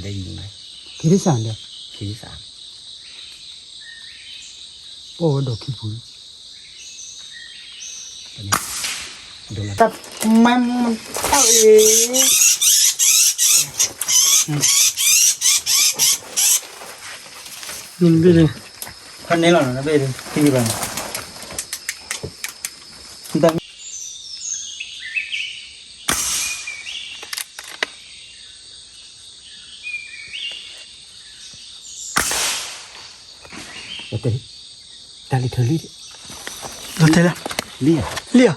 လီၤလံ, ခံဆံသၢ, ခံဆံသၢ, ပဝဲဒီးခံပူၤ, တၢ်မၤမၤတၢ်အံၤ, နဘ့ၣ်, ခီနဲလီၤနဘ့ၣ်, ခံဘ့ၣ်ဘၣ်န့ၣ် တၢ်လံၤထၢလံ, လံၤဧါ, လံၤဧါ,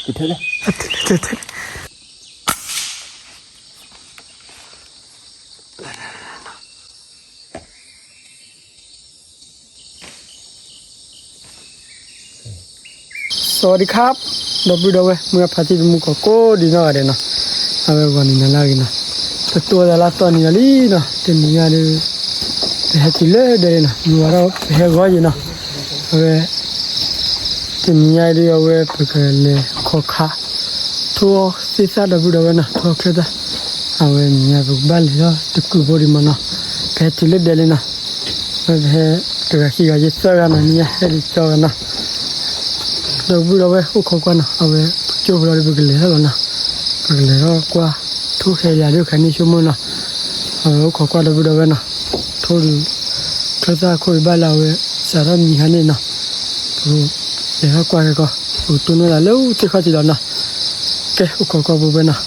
တထၢလံ, สวัสดีครับ ဒီပုၢ်ဒီဝဲၢ် မုၢ်အဖါတံၢ်တမူကီၢ်ကိးဒံနီၢ်ဂၤဒဲးနီၤ, အဝဲဂီၤနံၤနၤလၢအဂ့ၤနီၤ, တတိၢ်သးလၢအသီနံၤလီၤလံနီၤ, တနံၤညါဒီး ပဟဲတုၤလၢဒဲးလံနီၤ, ယူၤဝဲဒၣ်ပဟဲဂီၤယံၤနီၤ, အဝဲ တနံၤညါဒီး အဝဲပကလဲၤခီခါ ထိၣ်သ့ၣ်သၣ် ဒီပုၢ်ဒီဝဲၢ်နီၤ, ထိၣ်ချၢၣ်သၣ်, အဝဲနံၤညါပကဘၣ်လဲၤထီၣ်တကုးဖိဒံးမးနီၤ, ပဟဲတုၤလၢဒဲးလံနီၤ, အဝဲပဟဲတဂၤခံဂၤယဲၢ်သၢဂၤနီၤ, နံၤညါဟဲဒံးသၢဂၤနီၤ, ဒီပုၢ်ဒီဝဲၢ် အိၣ်ခိးကွၢ်နီၤ, အဝဲပကၠိဖိလီၤဒီး ပကလဲၤထီၣ်လီၤနီၤ, ပကလဲၤထီၣ်ကွၢ် ထိၣ်ဟဲယၤဒုးခါန့ၣ်ဆိကမိၣ်နီၤ, အဝဲအိၣ်ခိးကွၢ် ဒီပုၢ်ဒီဝဲၢ်နီၤ, ထိၣ်ဒုး ချၢၣ်သၣ်ခိၣ်ဒုးဘၣ်လၢအဝဲ စးထီၣ်မံၤခါန့ၣ်နီၤ, ပကလဲၤထီၣ်ကွၢ်က့ၤကီး, ပကတိၢ်နီၣ်သးလၢသ့ၣ်ခီၣ်ထံးလီၤနီၤ, ကဲ အိၣ်ခိးကွၢ် ပုၢ်ဝဲၢ်နီၤ,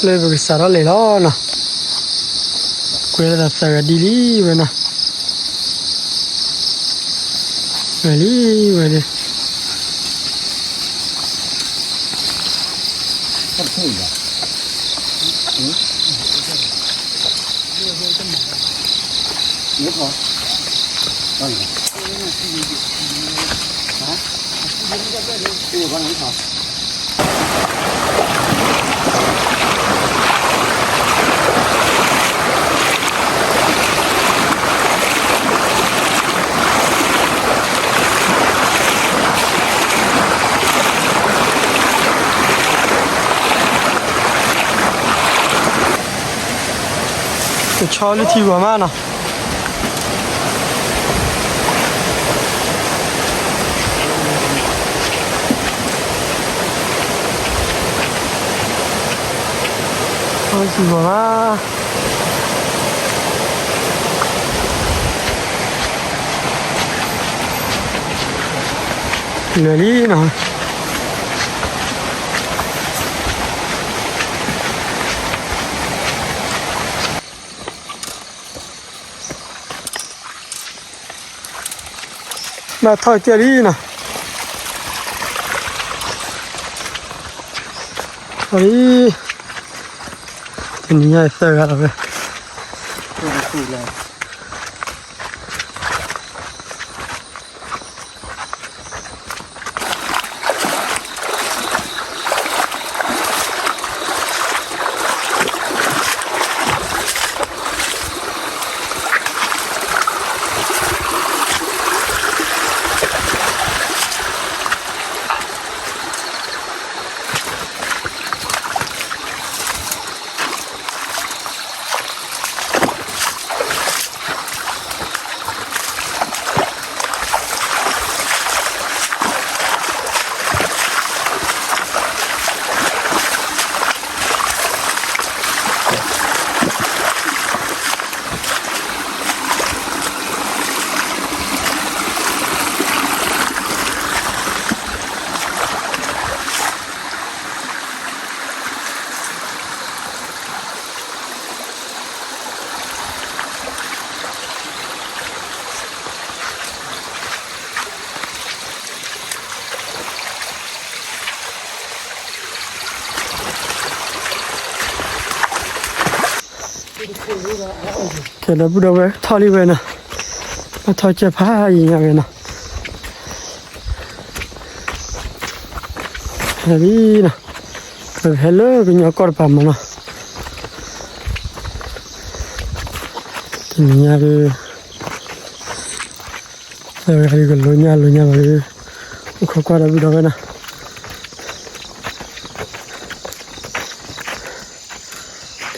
လၢပကစးထီၣ်လဲၤလီၤနီၤ, ကွဲးလၢသးသးဂၤဒ်လံဝဲနီၤ, ဝဲလံဝဲလံ ကဆီလၢထံဂီၤမးနီၤ, ထံဂီၤမး လဲၤလံနီၤ. ဘၣ်ထီၣ်ကၢၢ်လံနီၤ. ထီၣ်လံ. တနံၤညါအံၤသၢဂၤလီၤဝဲ.ကဲ ဒီပုၢ်ဒီဝဲၢ် ထီၣ်လံဝဲနီၤ, ဘၣ်ထီၣ်ကၢၢ်ဖးယံၤညါဝဲနီၤ, ဟဲလံနီၤ, ပဟဲလၢကညီကီၢ်တပၤမးနီၤ, တနံၤညါဒီး သၢဂၤဒုးကလိညါလိညါဘၣ်ဒီး အိၣ်ခိးကွၢ်ဒီပုၢ်ဒီဝဲၢ်နီၤ,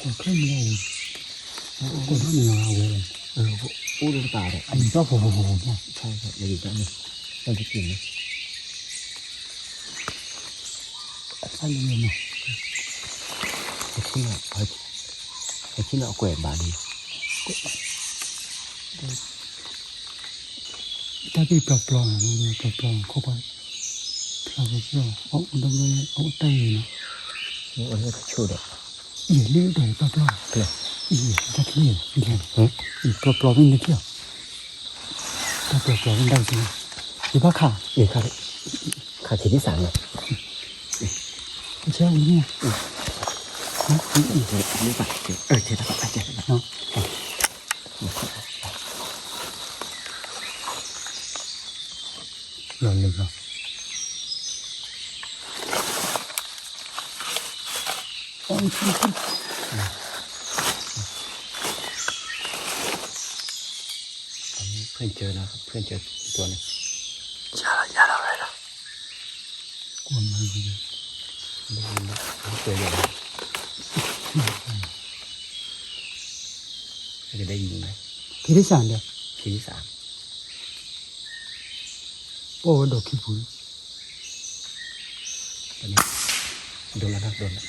ကွၢ်ချ့မီၤဝဲ, ကွၢ်ထီၣ်န့ၣ်လီၤအဝဲ, အိၣ်ဒီးတပၤဒီး အံၤဒီၣ်ဖိဖိဖိဖိဖိ, ဆါဆါ ယကတၢ်န့ၣ်, တၢ်တက့ၢ်န့ၣ်, အဆါလံလံနီၤ, ဟဲဆ့ၣ်နီၤ, ဟဲဆ့ၣ်နီၤအကွဲးဘၣ်န့ၣ်, တၢ်ဘ့ၣ်ပျီပျီနီၤ, ပျီပျီခိၣ်ပှၢ်, ဖျါပျီပျီ, အအိၣ်ဒီး အအိၣ်တၢ်ဂ့ၤနီၤ, မ့ၢ်အိၣ်လၢတဆိဒီး ယလံၣ်ဒီးယပျီပျီ, ယတၢ်ချံ, ယပျီပျီမ့ၢ်နထံၣ်အီၤ, တၢ်ပျီပျီမ့ၢ်တၢ်ဆံ, ယဘၣ်ခး, ခး ခးခံဒ်စးန့ၣ်, ဆဲဝံၤန့ၣ်, လီၤလၢလီၤ ဖၢၣ်စၢၤနီၤ, ဖၢၣ်စၢၤတီန့ၣ်, ယၤလီၤယၤလီၤဝဲလီၤ, ကွၢ်မၤဂ့ၤ, ကဒဲယံၤန့ၣ်, ဖံဒ်စၢ်န့ၣ်, ဖံဒ်စၢ်, ပီၢ်ဝဲဒီးခံပူၤ, ဒိးလီၤဒိးလီၤ ဒိၣ်န့ၣ်,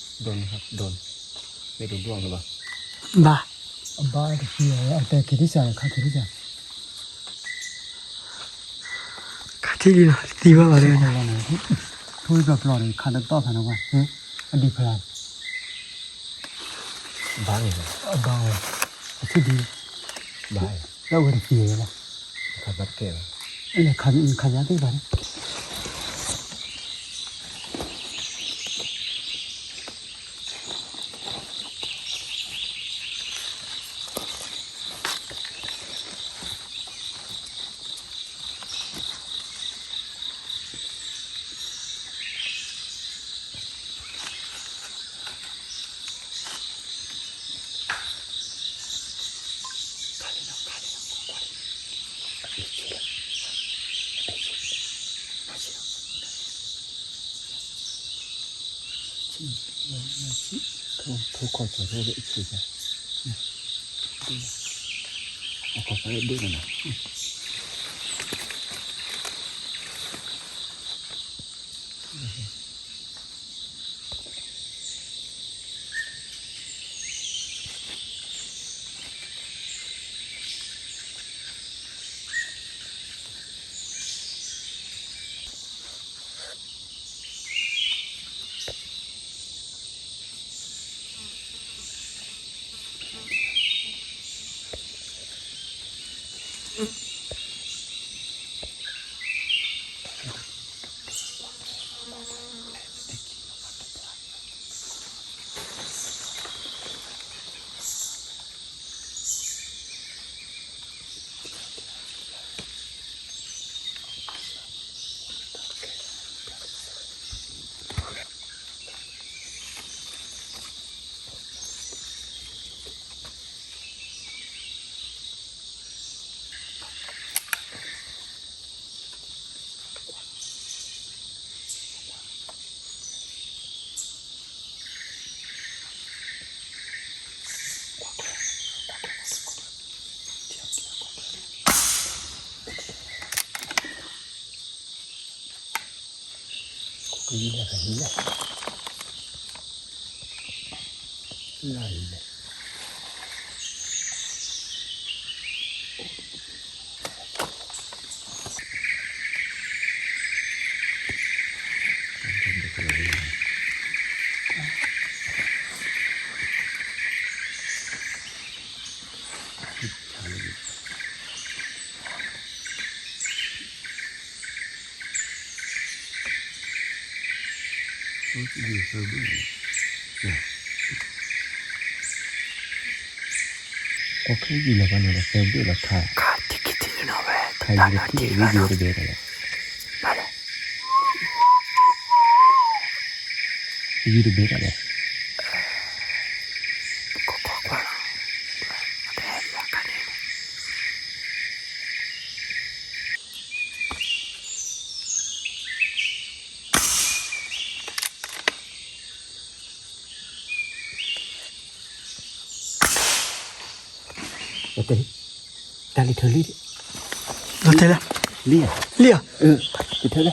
ဒိၣ်န့ၣ်, မ့ၢ်တဒိၣ်လၢၤဘၣ်, ဘၣ်, အဘၣ်တသံ, အတဲက့ၤဒ်စၢ် ခါက့ၤဒ်စၢ်, ခါထံၣ်လံနီၤ တသံဘၣ်ဘၣ်, ထိၣ်ပျီပျီန့ၣ် ခါတတီၢ်ခါန့ၣ်ကွၢ်, အဒံးဖဲလဲၣ်, ဘၣ်န့ၣ်, အဘၣ်ဝဲ, အဆံၣ်ဒံး, ဘၣ်, လၢအဝဲတသံဝဲလီၤ, ခါဘၣ်တကဲဘၣ်, ခါယါသ့ၣ်ဘၣ်န့ၣ် ထိၣ်ခီၣ်ကၠီၤဒိၣ်အံၤ, အခီၣ်ဖးဒိၣ်နၤ, ကွၢ်ချ့ယံာ်လီၤဘၣ်န့ၣ်ဒီး သၢဘ့ၣ်လီၤခါ, ခါထံခံထံန့ၣ်နီၤဝဲ, ခါယံာ်တထံၣ်န့ၣ် ယံာ်တဘ့ၣ်တဘ့ၣ်လီၤ, ယံာ်တဘ့ၣ်တဘ့ၣ်လီၤ, ကကွၢ်ကွၢ်လီၤ, တဟဲလၢခါန့ၣ် တၢ်လံထၢလံ, လံဧါ, လံဧါ, တထၢလၢ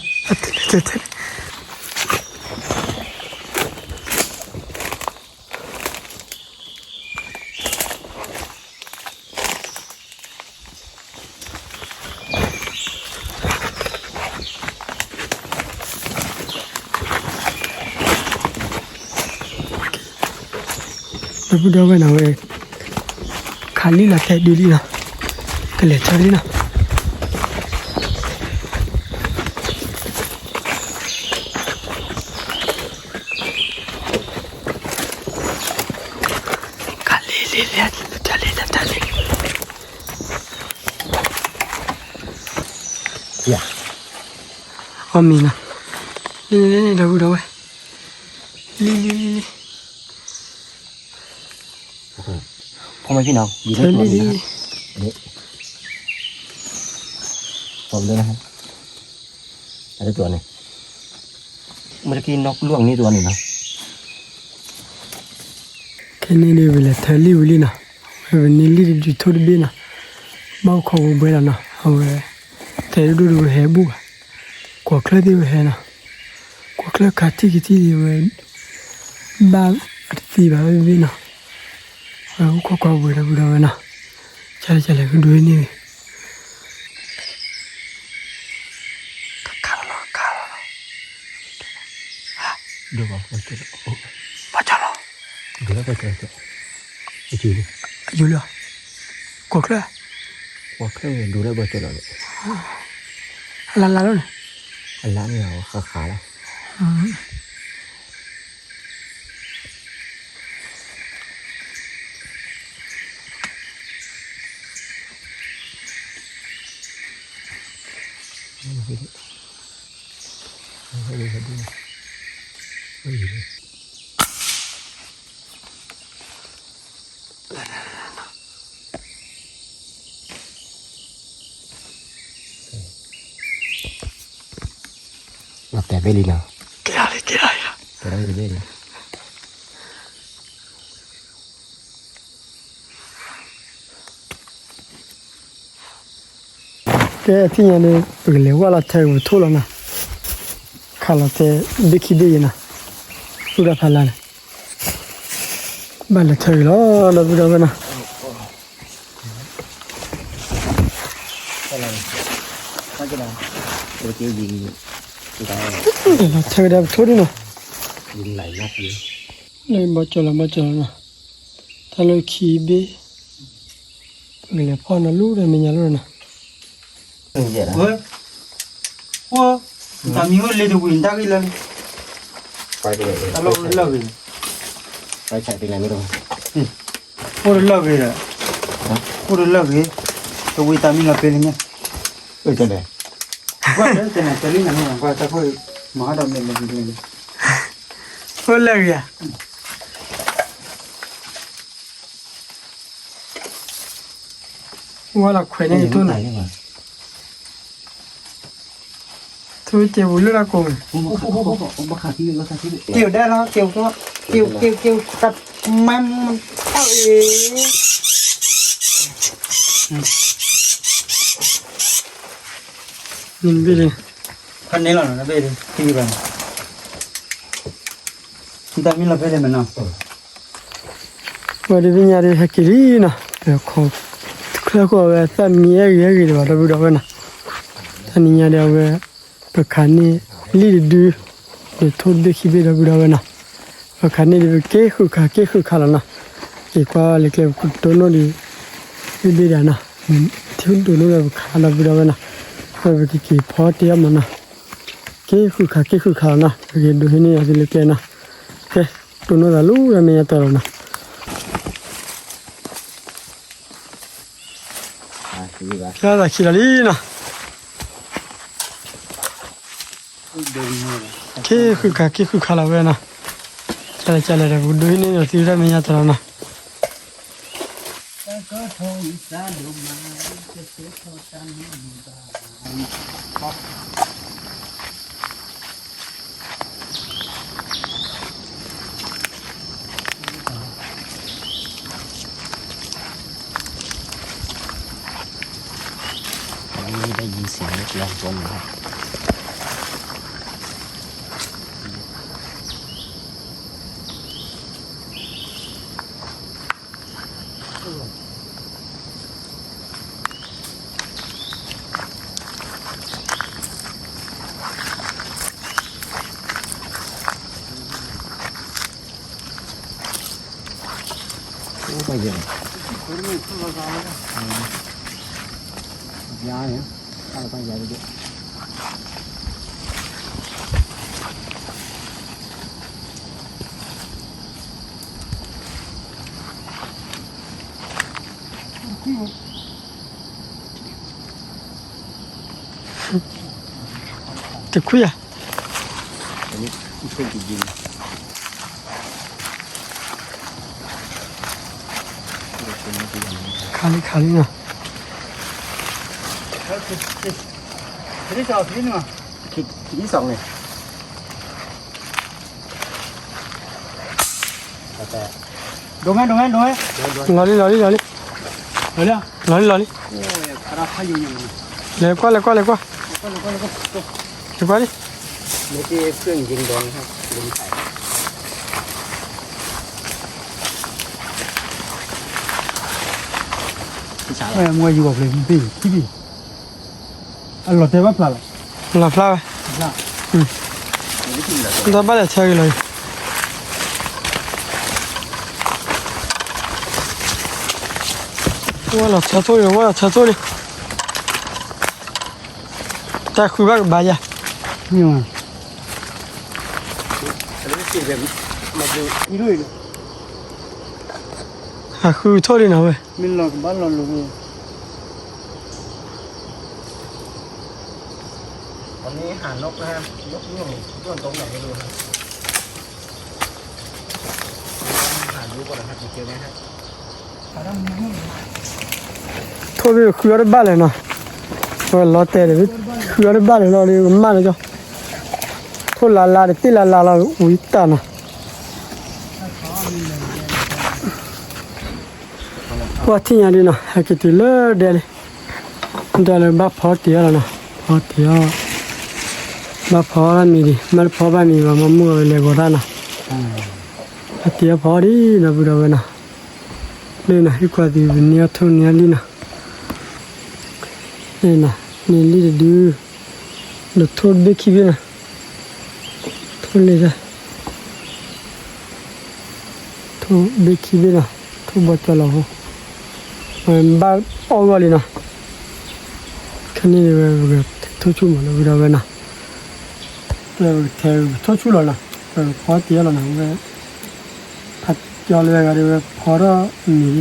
ဒီပုၢ်ဒီဝဲၢ်နီၤဝဲ, ခးလံလီၤတဲာ်ဒုးလံနီၤ, ကလဲၤထၢလံနီၤ. ခးလံလံလံ, တၢ်လံတၢ်လံ, အီၣ်မ့ၤနီၤ, လံလံလံ ဒီပုၢ်ဒီဝဲၢ်, လံလံလံလံ. ဖီမ့ၢ်ဖံနီၤ, ယလံလံ, အတတုၤန့ၣ်, မ့ၢ်တက့ၢ်နီၢ်ကလူၢ်န့ၣ်တန့ၣ်နီၤ. ခဲန့ၣ်ဒုး ဝံၤလဲၤထၢလံဝံၤလံနီၤ, ဝဲန့ၢ်လံတဒုးထိၣ်တဘ့ၣ်နီၤ, ဘၣ်အိၣ်ခိးဝဲဘှဲလီၤနီၤ, အဝဲ တဲဒိၣ်ဒိၣ်ဒုးဝဲဟဲဘူၣ်ဘၣ်, ကွီၤချၢၣ်သ့ၣ်ဝဲဟဲနီၤ, ကွီၤချၢၣ်ခးထံၣ်ကထံၣ်ဒံးဝဲ ဘၣ်အတသံဘၣ်ဘ့ၣ်ဘ့ၣ်နီၤ, ဝဲအိၣ်ခိးကွၢ်ဝဲဒီပုၢ်ဒီဝဲၢ်နီၤ, ကလဲၤကလဲၤကဒိးန့ၢ်ဂ့ၤ ခါလီၤ ခါလီၤ, ဘၣ်ကၠီလီၤ, ဒိးလၢဘၣ်ကၠီလီၤ, ယိၤလၢ, ကွီၤချၢၣ်, ကွီၤချၢၣ်ဒိးလၢဘၣ်ကၠီလီၤ, အလါလါလီၤန့ၣ်, အလါန့ၣ်ဃၣ်ဃၣ်လီၤ. တဲဘ့ၣ်လံနီၤ, ကဲလီၤလံ ကဲလီၤလံ, ကဲလီၤလံတဘ့ၣ်လံ. ကဲ အသ့ၣ်ညါန့ၣ် ပကလဲၤဝဲလီၤထၢပထိၣ်လီၤနီၤ, ခးလီၤတဲဘ့ၣ်ခံဘ့ၣ်ယဲနီၤ, သူၣ်ဒၣ်ဖးလၢ်န့ၣ်, ဘၣ်လဲၤထၢဂ့ၤလီၤ ဒီပုၢ်ဒီဝဲၢ်နီၤ. လီၤထၢဝဲဒၣ်ပထိၣ်ဒ်နီၤ, လၢဘီကၠီလီၤ ဘီကၠီလီၤနီၤ, တၢ်လၢခံဘ့ၣ်, ပကလဲၤဖီၣ်နီၤ လူၢ်ဒီးမဲာ်ညါလီၤနီၤ. ဝဲ, ဝဲ, တၢ်မံၤအိၣ်လၢတဝံၤ နတၢ်ဂ့ၢ်လၢ, တၢ်လီၢ်အိၣ်လၢဂ့ၤ, အိၣ်တလၢဂ့ၤဒီး, အိၣ်တလၢဂ့ၤ, တဝံၤတၢ်မံၤလီၤပ့ၤလၢညါ, တနၤတလံနၤန့ၣ် ကွၢ်တၢ်ခိၣ်, မၤဟီၣ်ဒီးမဲာ်လီၤပ့ၤလၢညါ, အိၣ်လၢဂ့ၤဧါ. ဝဲလီၤခွဲးန့ၣ်ထိၣ်န့ၣ်, ထိၣ်ကဲပူၤလၢလၢကိးန့ၣ်, ကဲဝဲဒၣ်လီၤ ကဲဝဲ, ကဲဝဲ ကဲဝဲ ကဲဝဲ တၢ်မၤမၤအံၤ, နဘ့ၣ်လံ, ဖးန့ၢ်လီၤ နဘ့ၣ်လံ ခံဘၣ်န့ၣ်, တၢ်မံၤလီၤဖဲလဲၣ်မနီၤ. ဝဲဒၣ်ပညါဒ်ဟဲက့ၤလံနီၤ, ပခိး, တချၢဃီဝဲသၣ်မံၤအဲၣ်ဂ့ၤအဲၣ်ဂ့ၤဒံးဘၣ် ဒီပုၢ်ဒီဝဲၢ်နီၤ, တနံၤညါဒ်အဝဲ, ပခးန့ၢ်လံတဒု, ဒီးထိၣ်တဘ့ၣ်ခံဘ့ၣ် ဒီပုၢ်ဒီဝဲၢ်နီၤ, ပခးန့ၢ်ဒ်ပက့ၤဃုာ်ခးက့ၤဃုာ်ခးလီၤနီၤ, က့ၤကွၢ်လၢကျဲပကတိၢ်နီၣ်ဒံး, ဘ့ၣ်ဘ့ၣ်ဒၣ်နီၤ, ထံဒိၣ်နီၣ်ဒီးပခး ဒီပုၢ်ဒီဝဲၢ်နီၤ, ဝဲပကက့ၤဖီတ့ၢ်အီၣ်မးနီၤ, က့ၤဃုာ်ခးက့ၤဃုာ်ခးလီၤနီၤ, ပက့ၤဒိးဟံးန့ၢ်အီၤလၢကျဲနီၤ, ကဲ, တိၢ်နီၣ်သးလၢမဲာ်ညါတီၤလီၤနီၤ. ကဲသးခံလီၤလံနီၤ, က့ၤဃုာ်ခးက့ၤဃုာ်ခးလီၤဝဲနီၤ, ကလဲၤကလဲၤဒီး ပကဒိးဟံးန့ၢ်အီၤသံဝဲဒၣ်မဲာ်ညါတီၤလီၤနီၤ. တခွံယၤ, ခါလံခါလံနီၤ, ဒိၣ်မး ဒိၣ်မး ဒိၣ်မး, လီၤလံ လီၤလံ လီၤလံ, လီၤလံ လီၤလံ, လဲၤကွၢ် လဲၤကွၢ် လဲၤကွၢ်, လဲၤကွၢ်လံ, မ့ၢ်ယူၤဘၣ်ဖျၢၣ် မ့ၢ်ဘ့ၣ် ခံဘ့ၣ် အလီၤတဲာ်ဘၣ်ဖျါလီၤ, လီၤဖျါဝဲ, ဒီးဘၣ်လဲၤဆၢက့ၤလီၤ, ဝဲလီၤဆၢသိၣ်လံ ဝဲလီၤဆၢသိၣ်လံ, တၢ်ဃုဘၣ်ကဘၣ်ယၤ, အဃုထီၣ်လံနီၤဝဲ, ထိၣ်သ့ၣ်ဃုအီၤတဘၣ်လဲၣ်နီၤ, ဝဲလီၤတဲာ်န့ၣ် ဃုအီၤတဘၣ်လဲၣ်လီၤဒီး ကမၣ်လၢကၠီ, ထိၣ်လါလါဒီးတ့ၢ်လါလါလီၤ ဝံၤတၢ်နီၤ, ပှၤထံၣ်ညါဒ်နီၤ ဟဲက့ၤတုၤလၢဒဲလံ, ဒီးလၢဘၣ်ဖီတ့ၢ်အီၤလီၤနီၤ, ဖီတ့ၢ်အီၤ, ဘၣ်ဖီဘၣ်မံၤဒံး မ့ၢ်တဖီဘၣ်မံၤဘၣ် မ့ၢ်မုၢ်အဝဲလဲၤဂီၤတၢ်နီၤ, အတ့ၢ်အီၤဖီဒံး ဒီပုၢ်ဒီဝဲၢ်နီၤ, လၢနီၤ ဟံၣ်ခွါသံး ပန့ၢ်အီၤထိၣ်န့ၢ်အီၤလံနီၤ, န့ၣ်နီၤ န့ၢ်လံတဒု, ဒီးထိၣ်ဘ့ၣ်ခံဘ့ၣ်နီၤ, ထိၣ်လ့ၢ်တၢ်, ထိၣ်ဘ့ၣ်ခံဘ့ၣ်နီၤ, ထိၣ်ဘီကၠီလီၤဖိ, ဝဲဘၣ်အီၣ်ဂီၢ်လံနီၤ, ခဲန့ၣ်ဝဲ ပကထဲထိၣ်ဆူၣ်မး ဒီပုၢ်ဒီဝဲၢ်နီၤ, ပကထဲထိၣ်ဆူၣ်လီၤနီၤ, ပဖီတ့ၢ်အီၤလီၤနီၤ, ဝဲ ဖးကၠီလၢဂၤဒီး ဝဲဖီထီၣ်မံၤလံနီၤ.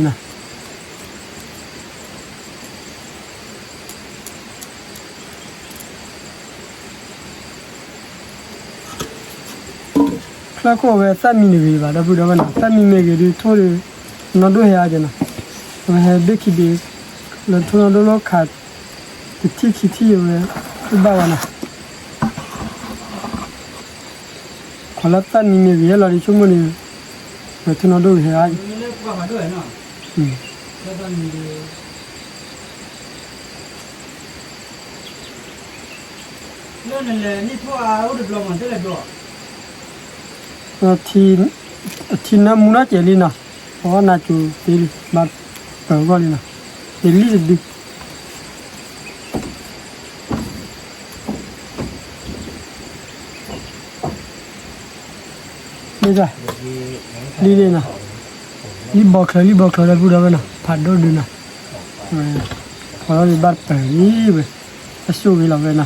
ချၢခိၣ်ဝဲသၣ်မံန့ၣ်ဂ့ၤဘၣ် ဒီပုၢ်ဒီဝဲၢ်နီၤ, သၣ်မံမ့ၢ်ဂ့ၤဒီး ထိၣ်ဒီး နီၢ်ဒိၣ်ဟဲအါက့နီၤ, ဝဲဟဲဘ့ၣ်ခံဘ့ၣ် လၢထိၣ်နီၢ်ဒိၣ်လီၤခး တထံၣ်ခံထံၣ်ဝဲ တဘၣ်ဘၣ်နီၤ. ခီလၢသၣ်မံမ့ၢ်ဂ့ၤဟဲလီၤဒီး ဆိကမိၣ်န့ၣ် ဝဲထိၣ်နီၢ်ဒိၣ်ဂ့ၤဟဲအါက့ လၢနလဲၤနံၣ်ထိၣ်အါအိၣ်တဘျီမး တလဲၤဒိး, အထံနၢမူနီၢ်ကဲးလံနီၤ, ပှၤနၤကၠိသ့လံ ဘၣ်ပၢၤဂီၢ်လံနီၤ, ယလံၣ်တဒု လံၣ်ဒၣ်, လံၣ်ဒၣ်နီၤ, လံၣ်ဘီချၢ လံၣ်ဘီချၢဒီပုၢ်ဒီဝဲၢ်နီၤ, ဖးဒိၣ်ဒုနီၤ, ဖီထီၣ်ဒုးဘၣ်တပၢၤလံဝဲ, အစိၣ်ဂ့ၤလီၤဝဲနီၤ.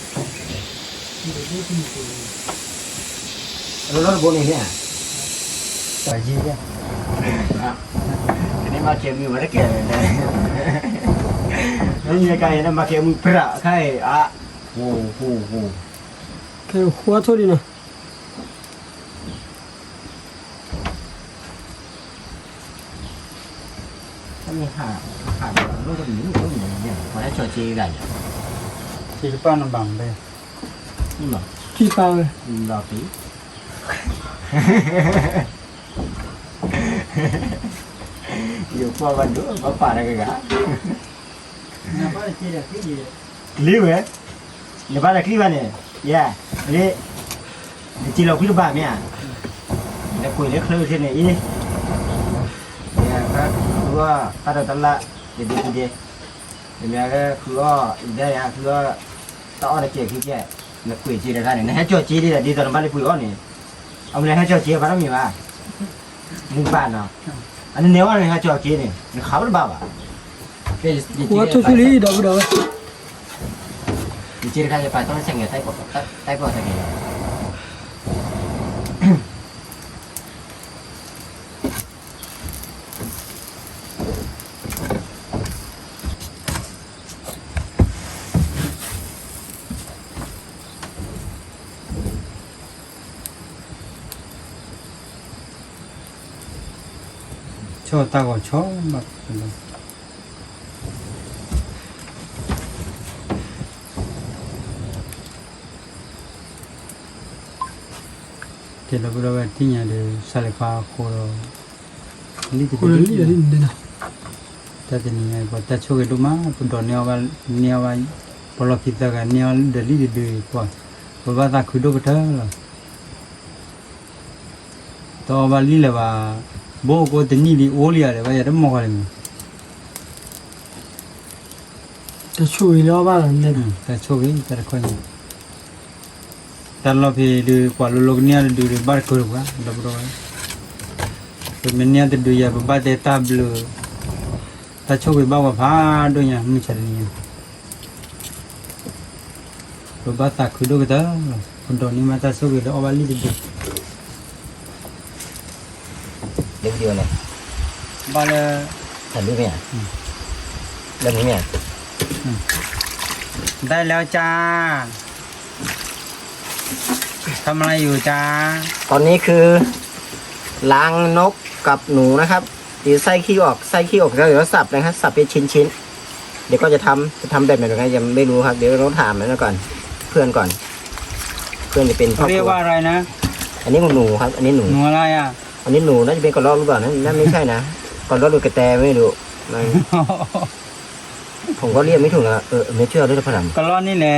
လီၤတဘိန့ၣ်န့ၣ်, တၢ်ယံၤ, ကန့ၢ်မၤကဲမုာ်ဝဲတကဲလဲၣ်, မ့ၢ်ကါအံၤန့ၣ် မၤကဲမုာ်ပြးခါအံၤ, အါ, ဟိဟိဟိ, ကဲဃွါထိၣ်လံနီၤ. ဟး, ဟး, ပှၤလၢဆီက့ဂၤယၤ, ကံပာ်နဘၣ်မ့ၢ်, ကံပာ်ဝဲ, ဒီးပံ, ယကွၢ်ဘၣ်ဒိၣ်ဘၣ်ပာ်တၢ်ကဂၤ ကျ့ဝဲ, နဘၣ်တၢ်ကျ့ဘၣ်န့ၣ်, ယဲ, နစံးလီၤကွံတဘၣ်မ့ၢ်ဧါ, နကွံာ်လၢချၢထဲန့ၣ်အံၤ, ယဲ, ဃုအီၣ်တၢ်ဒီးတၢ်လၢ်, ယဒုးဒုးဒဲ, ယမ့ၢ်ဃုအီၣ်, ယဒၣ်ယၤဃုအီၣ်, တၢ်အီၣ်တကဲးခံကဲး, နကွံာ်က့ၤတခါန့ၣ် နဟဲကၠီၤက့ၤဒ်ဒီး ဒ်သိးနဘၣ်လၢကွံာ်အီၣ်န့ၣ်, အမ့ၢ်နဟဲကၠီၤက့ၤဘၣ်တမ့ၢ်ဘၣ် နကဘၣ်နီၤ, အနနဲဝဲန့ၣ်ဟဲကၠီၤက့ၤန့ၣ် နခးဘၣ်တဘၣ်ဘၣ်, ဝဲထိၣ်ဆူလံဒီပုၢ်ဒီဝဲၢ်, ယက့ၤတခါယပာ်တီၢ်စဲးငဲး, တၢ်ပီၣ်စဲးငဲး ဆီၣ်တၢ်ဂီၤဆီဘၣ်, ကဲဒီပုၢ်ဒီဝဲၢ်ထံၣ်ညါဒီး စးလဲၤခွါဃိဒီး လံၣ်တဒု, တၢ်တနံၤညါအံၤ ပှၤတၢ်ဆိၣ်ဂ့ၤဒိၣ်မး ပဒိးန့ၢ်အီၣ်ဘၣ်, န့ၢ်အီၣ်ဘၣ်, ပလီၢ်ခံသၢဂၤန့ၢ်အီၣ်ဒီးလံၣ်တဒုအံၤ ပှၤ, ပဘၣ်သးခုဒိၣ်ကတၢၢ်လီၤ. တအီၣ်ဘၣ်လံၣ်လၢၤဘၣ်, ဘိၣ်ကိးတနံၣ်လံအိၣ်လံဧါဒီး ဘၣ်ယၤတမီၢ်ဃီလံမး, တၢ်ဆိၣ်ဂ့ၤလၢအီၣ်ဘၣ်လီၤန့ၣ်, တၢ်ဆိၣ်ဂ့ၤတၢ်တခီညါ, တၢ်လီၢ်ဖဲဒုး ပှၤလိၤလိၤကန့ၢ်အီၣ်တဒုဒီး ဘၣ်တကၢၤတပှၤ ဒီပုၢ်ဒီဝဲၢ်, ပမ့ၢ်န့ၢ်အီၣ်တဒုယၤ ပဘၣ်တဲတၢ်ဘျုး, တၢ်ဆိၣ်ဂ့ၤဘၣ်ပှၤဖးဒိၣ်ညါ မုၢ်ဆါတနံၤညါ ပဘၣ်သးခုဒိၣ်ကတၢၢ်လီၤ. ပဒိးန့ၢ်မးတၢ်ဆိၣ်ဂ့ၤလၢအီၣ်ဘၣ်လံၣ်တဒု, လၢဝံၤဒီးန့ၣ်, ဘၣ်လၢ, တၢ်ဒုမ့ၢ်ဧါ, လၢမ့ၢ်ဧါ, ได้แล้วจ้า ทำอะไรอยู่จ๊ะ ตอนนี้คือ ล้างนกกับหนูนะครับ เดี๋ยวไส้ขี้ออก ไส้ขี้ออกแล้วเดี๋ยวสับนะครับ สับเป็นชิ้นๆ เดี๋ยวก็จะทำ จะทำแบบไหนกันยังไม่รู้ครับ เดี๋ยวต้องถามมันก่อน เพื่อนก่อน เพื่อนจะเป็นพ่อครัว เรียกว่าอะไรนะ อันนี้ของหนูครับ อันนี้หนู หนูอะไรอ่ะ อันนี้หนูน่าจะเป็นกระรอกหรือเปล่านะ น่าไม่ใช่นะ กระรอกหรือกระแตไม่รู้ มัน ผมก็เรียกไม่ถูกนะ เออ ไม่เชื่อด้วยนะ พลัง กระรอกนี่แหละ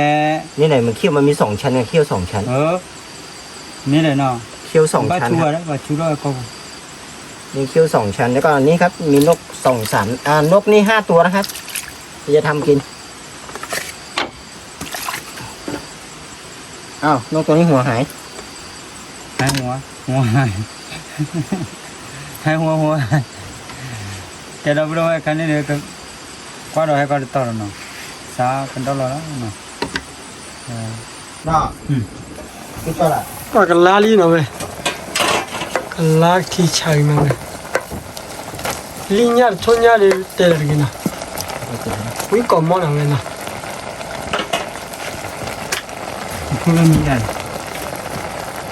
นี่ไหนมันเขี้ยวมันมีสองชั้นไง เขี้ยวสองชั้น เออ นี่แหละเนาะ เขี้ยวสองชั้นครับ บาชูอะ บาชูแล้วก็ นี่เขี้ยวสองชั้น แล้วก็อันนี้ครับ มีนกสองสาม อ่า นกนี่ห้าตัวนะครับ ที่จะทำกิน อ้าว นกตัวนี้หัวหาย หายหัว หัวหาย หายหัว หัวหาย ကဲဒီပုၢ်ဒီဝဲၢ် ခါန့ၣ်ဒီး ကွၢ်ဒီးဟဲကီတတီၤလီၤနီၤ စးကဒီလီၤလီၤနီၤ ပှၤကလါလံနီၤဝဲ ကလါကထံဆါအံၤမးဝဲ လံၣ်ညၣ်တထိၣ်ညၣ်ဒီးတဲလီၤတဂ့ၤနီၤ ဝံကိးမီၢ်နီၤဝဲနီၤ ဖုလၢမံၤ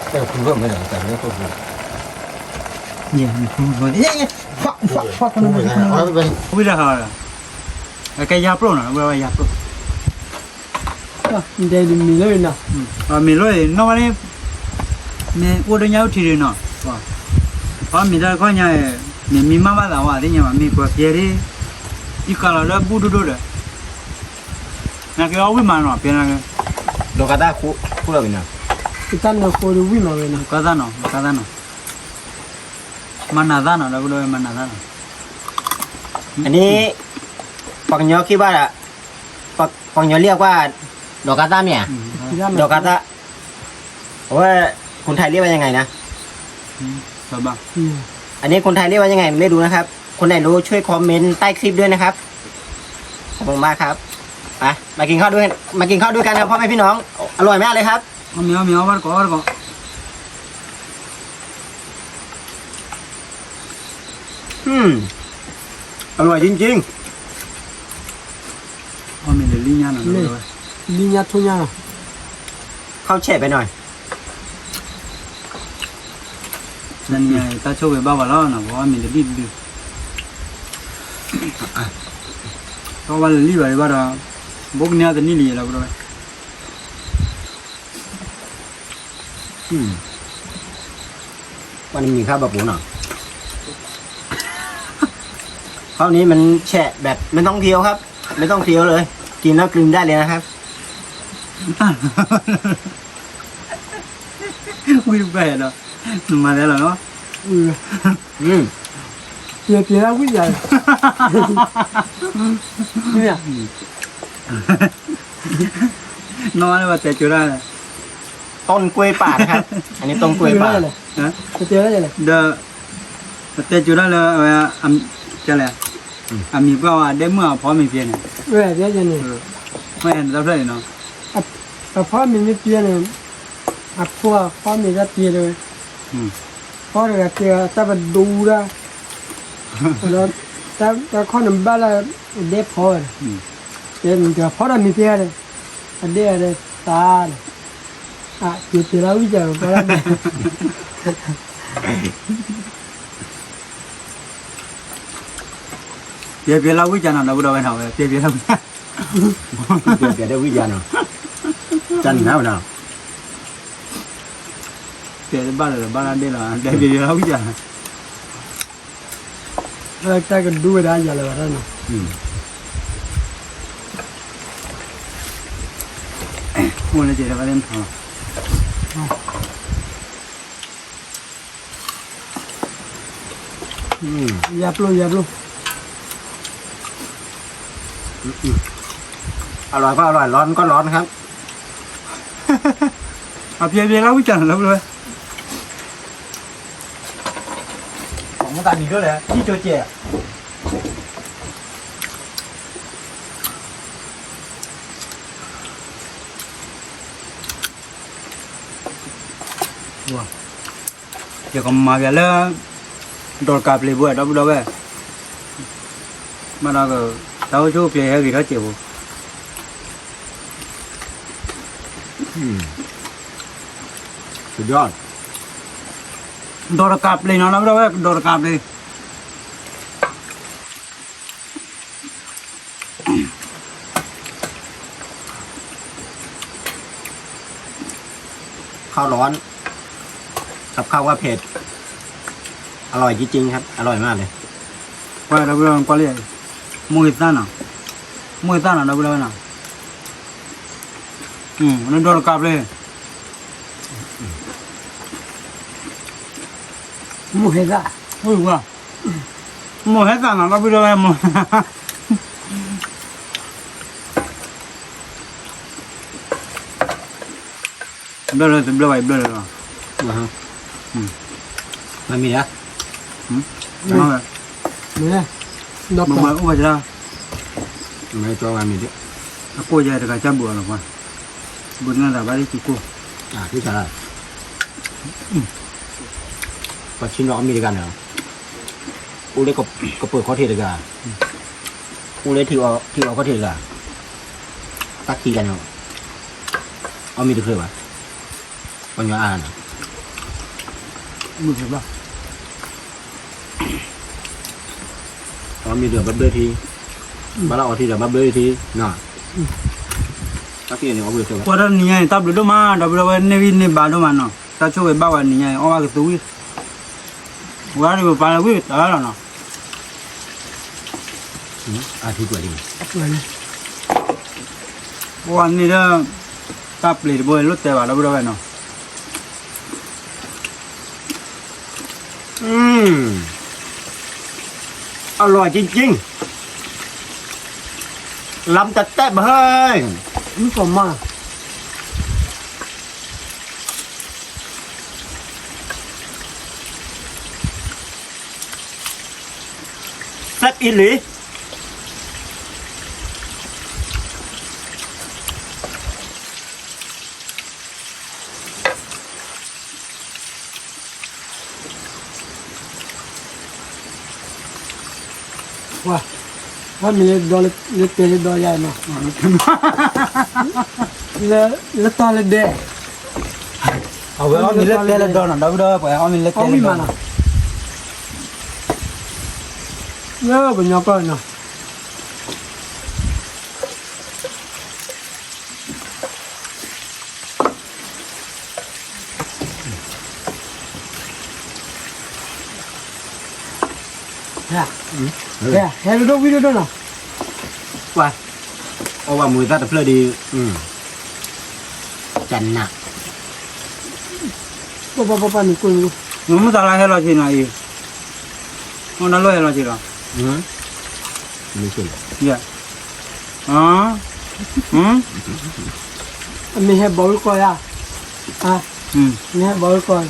ဒၣ် ဖုလၢမံၤဒၣ် ဖုလၢမံၤဒၣ် ဝံၤဒၣ်ဟး ကဲယၤပျိၢ်နီၤ ဝဲဝဲယၤပျိၢ် ဒဲးဒ်မ့ၢ်လၢနီၤ မ့ၢ်လၢနီၤဝဲန့ၣ် မ့ၢ်အိၣ်ဒီးညါအိၣ်ထံဒ်နီၤ အမ့ၢ်တၢ်တခီညါ မ့ၢ်မံမးဘၣ်သးဝဲ သ့ၣ်ညါဘၣ် မ့ၢ်ကွၢ်ပျဲၢ်ဒ် ယကးလီၤလၢဘူၣ်ဒိၣ်ဒိၣ်ဒီး နာ်က့အီၣ်ဝံၣ်မးနီၤ ပျဲၢ်နာ်က့ ဒီးကသၣ်ခိၣ်လီၤဝံၤနီၤ ကသၣ်နၢၤဃိဒီးဝံၣ်မးဝဲနီၤ ကသၣ်နီၤ ကသၣ်နီၤ မၤနၤသၣ်နီၤ ဒီပုၢ်ဒီဝဲၢ် မၤနၤသၣ်နီၤ อันนี้ ပှၤကညီခံဘၣ် ပှၤကညီเรียกว่า ดอกกระต้า ไหมอะ ดอกกระต้า ว่าคนไทยเรียกว่ายังไงนะ อืม อันนี้คนไทยเรียกว่ายังไงไม่รู้นะครับ คนไหนรู้ช่วยคอมเมนต์ใต้คลิปด้วยนะครับ ขอบคุณมากครับ ไป มากินข้าวด้วย มากินข้าวด้วยกันครับพ่อแม่พี่น้อง อร่อยมากเลยครับ เอาเมียเอาเมียเอาวัดก่อนวัดก่อน อืม อร่อยจริงๆ เอาเมียเดี๋ยวรีบย่างหน่อย นี่ เดี๋ยวไว้ လံၣ်ညၣ်ထိၣ်ညၣ်နီၤ เข้าแฉะไปหน่อย နနံၤအံၤ တၢ်ဆိၣ်ဂ့ၤဘၣ်ပှၤလီၤနီၤ ပှၤအီၣ်မ့ၤတဘံၣ်တဘု ပှၤဝဲလၢလံၣ်ဘၣ်ဒံးဘၣ်ဒီး ဘိကန့ၢ်အီၣ်တနံၣ်လံလီၤ ပှၤဝဲ อืม วันนี้มีข้าวปลาปูหน่อย ข้าวนี้มันแฉะแบบไม่ต้องเคี้ยวครับ ไม่ต้องเคี้ยวเลย กินแล้วกลืนได้เลยนะครับ ဝံၣ်ဘၣ်ဒီး နမၤလဲၣ်လီၤနီၤ อืม อืม ပျဲပျဲလၢဝံၣ်ယၤ နီၢ်လၢပတဲကၠိဒၣ်လဲၣ် ต้นกล้วยป่านะครับ อันนี้ต้นกล้วยป่า ဟမ် ပတဲလဲၣ် ဒီး ပတဲကၠိဒၣ်လၢ အဝဲ ကလဲၣ် အမံၤပှၢ်ဝဲ အဒဲမုၣ်အဖီမ့ၤပျဲန့ၣ် ဝဲန့ၣ် တၢ်ဖျၢၣ်န့ၣ်နီၤ အဖီမ့ၤမ့ၢ်ပျဲန့ၣ် အဖိအဖီမ့ၤတၢ်ပျဲလၢ ဖီတဂၤပျဲတၢ်ပဒိဒၣ် ဒီး တၢ်ခီၣ်န့ၣ်ဘၣ်လၢ အဒဲဖီဝဲန့ၣ် တဲမ့ၢ်တဂၤဖီဒီးမ့ၤပျဲန့ၣ် အဒဲအဒဲသါန့ၣ် အပျဲပျဲလၢဝံၣ်ကၢ် ပျဲပျဲလၢဝံၣ်ကၢ်နီၤ ဒီပုၢ်ဒီဝဲၢ်နီၤ ပျဲပျဲလၢဝံၣ်ကၢ် ပျဲပျဲလၢဝံၣ်ကၢ်နီၤ ကၢ်နၤဝဲနီၤ ပျဲဘၣ်လၢၤဘၣ်လၢဒဲလီၤ ပျဲပျဲလၢဝံၣ်ကၢ် တၢ်ကဒူဝဲဒၣ်ယၤလၢၤဘၣ်တၢ်နီၤ အိၣ်လၢကဲၤတဘၣ်လၢ อืม ယၤပျိ ယၤပျိ อืม อร่อยก็อร่อย ร้อนก็ร้อนครับ အပျဲပျဲလၢဝံၣ်ကၢ်နီၤ လၢပျဲ ของมันต่างกันด้วยแหละ ที่โจเจ ယကမၤပျဲလၢ ဒီးတကးပျဲဘိ ဒီပုၢ်ဒီဝဲၢ် ဘၣ်ဒီးက တၢ်အိၣ်ဆူၣ်အိၣ်ချ့ဟဲဂ့ၤထီၣ်စဲးဖိ สุดยอด ဒီးတကးပျဲနီၤ ဒီပုၢ်ဒီဝဲၢ် ဒီးတကးပျဲ ข้าวร้อน กับข้าวว่าเผ็ด อร่อยจริงๆครับ อร่อยมากเลย ကွၢ်ဒီပုၢ်ဒီဝဲၢ် ကွၢ်လံ မိၢ်ဂ့ၤသၣ်နီၤ မိၢ်ဂ့ၤသၣ်နီၤ ဒီပုၢ်ဒီဝဲၢ်နီၤ နဒီးတကးပျဲ မိၢ်ဟဲသၣ် မိၢ်ဟဲသၣ်နီၤ ဒီပုၢ်ဒီဝဲၢ် မိၢ် ဘျၢလၢတဘျၢဘၣ် ဘျၢလၢလီၤ မၤမံၤဒၣ် မၤဝဲ မၤအိၣ်ဘၣ်ကလါ မၤကၠီမၤမံၤဒၣ် အကိၣ်ယဲတဂၤကၢ်ဘုးအီၤလီၤကွၢ် ဘုးနၢ်သးဘၣ်လၢကံကိၣ် ပှၤဆံနီၤအမံၤတဂၤန့ၣ် အိၣ်လၢကပၢၤခီၣ်ထံးတဂၤ အိၣ်လၢထံအီခီၣ်ထံးတဂၤ တၢ်ခံဂၤန့ၣ် အီၣ်မ့ၤတချုးဘၣ် ပှၤညီအါန့ၣ် မုၢ်ဘၣ် အီၣ်မ့ၤဒီးဘၣ်ဘျၢထံ ဘၣ်လၢအီထံဒီးဘၣ်ဘျၢထံ တၢ်ခံဂၤန့ၣ် အီၣ်မ့ၤတချုးဘၣ် ကွၢ်တၢ်နံၤညါအံၤ တၢ်ဘျုးဒိၣ်မး ဒီပုၢ်ဒီဝဲၢ် န့ၢ်ဝံၤန့ၢ်ဘါဒိၣ်မးနီၤ တၢ်ဆိၣ်ဂ့ၤဘၣ်ဝဲနံၤညါအံၤ အီၣ်ဘၣ်ကသူဝံၣ် ဝဲဒၣ်ပပာ်လၢဝံၣ်တၢ်လီၤနီၤ အထံကွၢ်လံ ပှၤန့ၣ်ဒီး တၢ်ပျံၤတဘိလိၣ်တဲဘၣ်ဒီပုၢ်ဒီဝဲၢ်နီၤ อืม อร่อยจริงๆ ลำแต๊ะๆ เฮ้ย นี่ก็มา แซ่บอีหลี ဝဲ ဝဲမ့ၢ်လၢဒီလၢတဲလၢဒီယါနီၤ လၢတီလၢဒဲး အဝဲအီၣ်မ့ၤလၢတဲလၢဒီနီၤ ဒီပုၢ်ဒီဝဲၢ် ပှၤအီၣ်မ့ၤလၢတဲလၢဒီနီၤ လၢပညီကီၢ်နီၤ အ ဟဲ, ဟဲ, ဟဲတဒိၣ်ဝံၤတဒိၣ်နီၤ, ကွၢ်, အီၣ်ဝဲမူၤသၣ်တဖျၢၣ်ဒီး, တနး, ပပပပနကွၢ်, မုၢ်သးလၢဟဲလီၤဆ့နီၤအံၤ, မုၢ်နလိၣ်ဟဲလီၤဆ့လီၤ, မ့ၢ်ဆ့လီၤ, ယ, အမ့ၢ်ဟဲဘီဝဲကီၢ်ယါ, မ့ၢ်ဟဲဘီဝဲကီၢ်,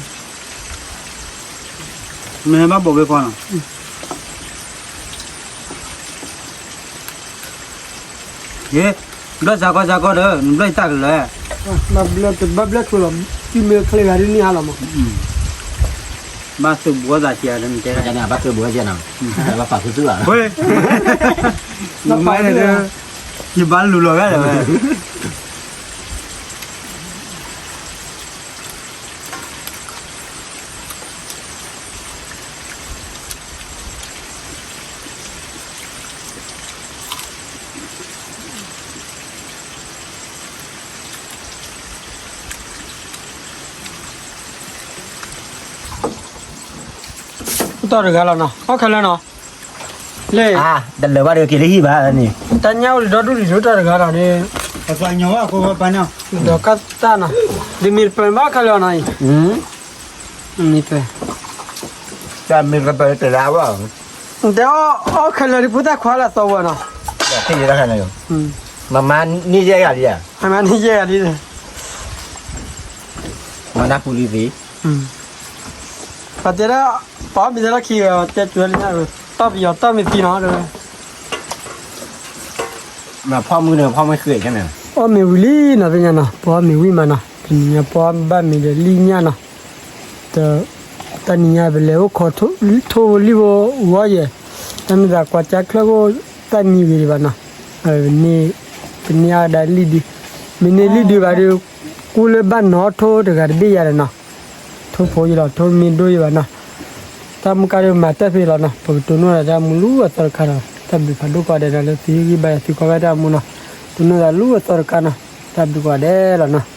မ့ၢ်ဟဲဘၣ်ဘီဝဲကီၢ်နီၤ. ယ, ဘျၢစးကီစးကီဒီး နဘျၢယတၢ်ကလၢာ်, ဘၣ်ဘျၢဆိလီၤ, တုၤမ့ၢ်ချ့ဂၤဒ်န့ၣ်ဟါလီၤမး, ဘၣ်သုးဘူးအသးကဲဒီးနတဲ, ဘၣ်သုးဘူးအကဲနီၤ, ဘၣ်ပာ်သုသုဘၣ်, မၤန့ၣ်ဒီး, ယဘၣ်လူၤလီၤဂာ်ဒီးဝဲ အိၣ်တ့ၢ်တဂၤလီၤနီၤ, အီၣ်ခဲလၢာ်နီၤ, လၢ, တလၢာ်ဘၣ်ဒီးက့ၤလၢဟံၣ်ဘၣ်န့ၣ်, တၢ်ညၣ်အိၣ်တဒီဒူၣ်ဒံးဒိၣ်တၢ်တဂၤဒီးန့ၣ်, ဒီးကၢ်တၢ်နီၤ, ဒ်မ့ၢ်တပၢၢ်ဘၣ်ခဲလၢာ်နီၤအံၤ, မ့ၢ်ပၢၢ်, တၢ်မ့ၢ်ကပၢၢ်တလၢဘၣ်, တဲအီၣ်ခဲလၢာ်ဒ်ဖိသၣ်ခွါလၢအသီဝဲနီၤ, မၤမၤန့ၢ်ယဲၢ်ဂၤလံ, မၤမၤန့ၢ်ယဲၢ်ဂၤလံ, မၤနၢ်ပူၤလံသ့, ပှၤတဲဒၣ်, ပှၤအီၣ်မ့ၤသၢလီၢ်ခံဂၤ တဲတုၤလၢညါ, တီၢ်ပယီၤတီၢ်မ့ၢ်သံနီၤ, ဖီမုၢ်န့ၣ်ဖီမုၢ်ဃ့ကန့ၣ်, အီၣ်မ့ၤဝံၤလံနီၤသ့ၣ်ညါနီၤ, ပှၤအီၣ်မ့ၤဝံၤမးနီၤ, ပှၤဘၣ်မ့ၤဒီးလံၣ်ညၣ်နီၤ, တၢ်နံၤညါပလဲၤအိၣ်ခိး, ထိၣ်ဖိလံၣ်ဖိဝီယဲၢ်, တၢ်မ့ၢ်သးကွၢ်ကၢ်ချၢဖိ, တၢ်မံဝံၤဒံးဘၣ်နီၤ, န့ၢ်, ပန့ၢ်အါဒၣ်လံၣ်ဒုး, မ့ၢ်န့ၢ်လံၣ်ဒုးဘၣ်ဒီး, ကူလၢဘၣ်နီၣ်ထိၣ်တဂၤတဘ့ၣ်ယၤဒီးနီၤ, ထိၣ်ဖိယံၤလီၤ, ထိၣ်မ့ၢ်ဒိၣ်ယံၤဘၣ်နီၤ, တၢ်မုၢ်ကါဒီးမၤတၢ်ဖဲလီၤနီၤ, ပကတိၢ်နီၣ်ဒီးတၢ်မူလၢအသီတခါနီၤ, တၢ်ဘျုးဖးဒိၣ်ကိးဂၤဒဲးနီၤ, လၢသုဟ့ၣ်ဂံၢ်ဘါယၤသုကွၢ်ဘၣ်တၢ်မူနီၤ, တိၢ်နီၣ်သးလၢအသီတခါနီၤ, တၢ်ဘျုးကိးဂၤဒဲးလီၤနီၤ.